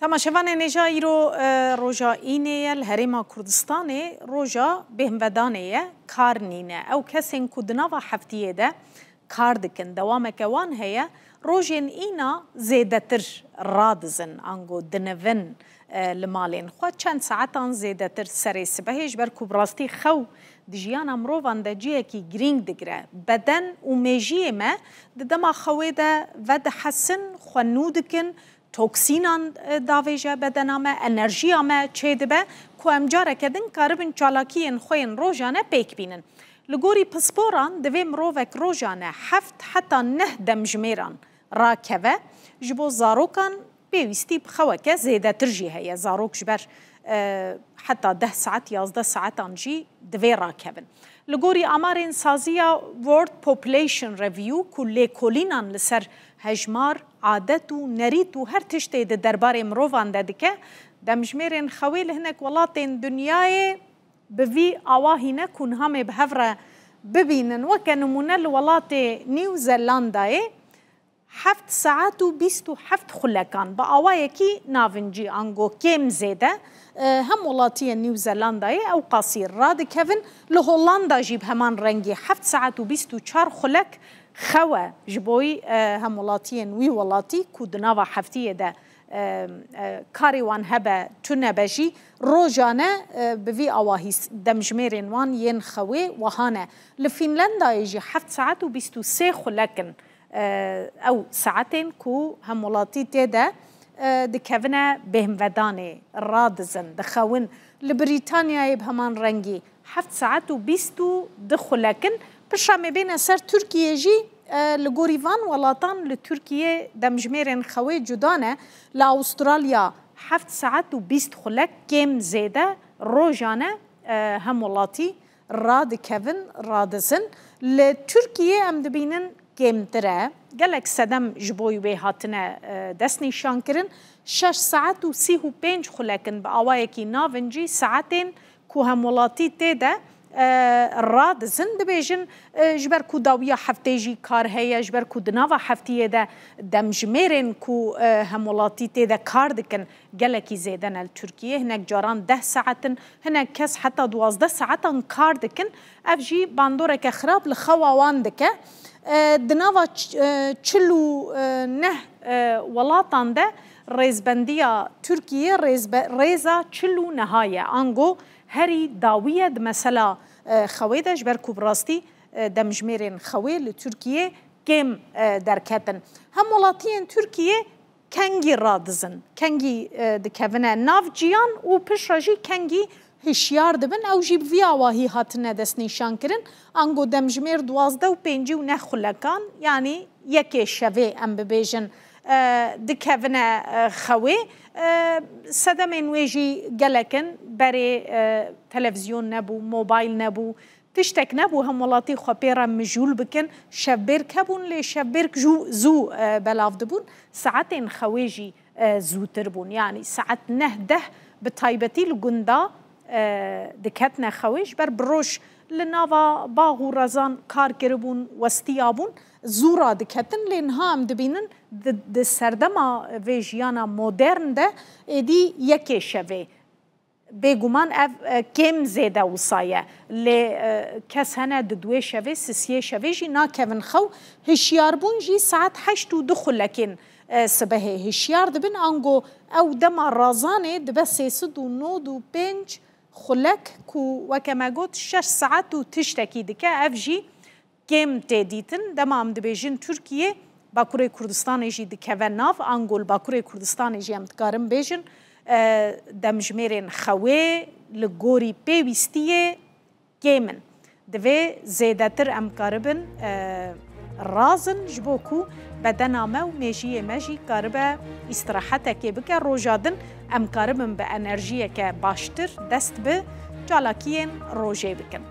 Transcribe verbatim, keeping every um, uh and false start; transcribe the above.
Temaşevanên hêja, îro, e, roja înê ye, li Herêma Kurdistanê roja bêhnvedanê ye, kar nîne. Ew kesên ku di nava heftiyê de kar dikin, dewameke wan heye, rojên îna zêdetir radizin, ango dinivin, e, li malên xwe, çend saetan zêdetir serê sibehê, ji ber ku bi rastî xew di jiyana mirovan de cihekî girîng digire. Beden û mêjiyê me di dema xewê de vedihesin, xwe nû dikin, toksînan, e, davêje bedena me, enerjiya me çêdibe, ku em careke din karibin çalakiyên xwe yên rojane pêk bînin. Li gorî pisporan, divê mirovek rojane heft heta neh demjimêran rakeve. Ji bo zarokan pêwîstî bi xeweke zêdetir jî heye. Zarok ji ber, e, heta deh saet, yazdeh saetan jî divê rakevin. Li gorî amarên saziya World Population Review, ku lêkolînan li ser hejmar, adet û nerît û her tiştê di derbarê mirovan de dike, demjimêrên xewê li hinek welatên dinyayê bi vî awa hîne ku niha em ê bi hev re bibînin. Weke nimûne, li welatê New Zealandayê heft saet û bîst û heft xulekan bi awayekî navincî, ango kêm zêde, e, hem welatiyên New Zealandayê ew qasî radikevin. Li Hollanda jî bi heman rengî heft saet û bîst û çar xulek xew e ji bo, e, hem welatiyên wî welatî ku di nava heftiyê de, e, e, karê wan hebe, tune be jî, rojane, e, bi vî awahî s-, demjimêrên wan yên xewê wiha ne. Li Fînlandayê jî heft saet û bîst û sê xulek in, e, ew saetên ku hemwelatî tê de, e, dikevine bêhnvedanê, radizin, dixewin. Li Brîtanyayê bi heman rengî heft saet û bîst û du xulek in. Piştre em ê bêne ser Tirkiyê jî, e, li gorî van welatan li Tirkiyê demjimêrên xewê cuda ne. Li Awustralya heft saet û bîst xulek kêm zêde rojane, e, hemwelatî radikevin, radizin. Li Tirkiyê em dibînin kêmtir e. Gelek sedem ji bo wê hatine, e, destnîşankirin. Şeş saet û sî û pênc xulek in bi awayekî navincî saetên ku hemwelatî tê de, e, radizin, dibêjin, e, ji ber ku dawiya heftê jî kar heye, ji ber ku di nava heftiyê de demjimêrên ku, e, hemwelatî tê de kar dikin gelekî zêde ne li Tirkiyê. Hinek caran deh saet in, hinek kes heta duwazdeh saetan kar dikin. Ev jî bandoreke xirab li xewa wan dike. E, di nava ç-, e, çil û neh, e, welatan de rêzbendiya Tirkiyê rêzbe-, rêza çil û neha ye. Ango herî dawî ye di mesela, e, xewê de, ji ber ku bi rastî, e, demjimêrên xewê li Tirkiyê kêm, e, derketin. Hemwelatiyên Tirkiyê kengî radizin, kengî, e, dikevine nav ciyan û piştre jî kengî hişyar dibin. Ew jî bi vî awahî hatine destnîşankirin. Ango demjimêr duwazdeh û pêncî û neh xulekan, yanî yekê şevê em bibêjin, e, dikevine, e, xewê. E, sedemên wê jî gelek in. Berê, e, televîzyon nebû, mobayl nebû, tiştek nebû hemwelatî xwe pê re mijûl bikin. Şevbêrk hebûn, lê şevbêrk jû-, zû, e, belav dibûn. Saetên xewê jî, e, zûtir bûn. Yanî saet neh deh bi taybetî li gunda, e, diketine xewê. Ji ber bi roj li nava bax û rezan kar kiribûn, westiyabûn, zû radiketin. Lê niha em dibînin di, di serdema vê jiyana modern de êdî yekê şevê. Bêguman ev, e, kêm zêde wisa ye. Lê, e, kes hene di duwê şevê, sisiyê şevê jî nakevin xew. Hişyarbûn jî saet heşt û du xulekên, e, sibehê hişyar dibin. Ango ew dema razanê dibe sê sed û nod û pênc xulek ku weke me got şeş saet û tiştekî dike. Ev jî kêm tê dîtin. Dema em dibêjin Tirkiye, Bakurê Kurdistanê jî dikeve nav, ango li Bakurê Kurdistanê jî em dikarin bêjin, e, demjimêrên xewê li gorî pêwîstiyê kêm in. Divê zêdetir em karibin, e, razin, ji bo ku bedena me û mêjiyê me jî karibe îstirahetekê bike. Roja din em karibin bi enerjiyeke baştir dest bi çalakiyên rojê bikin.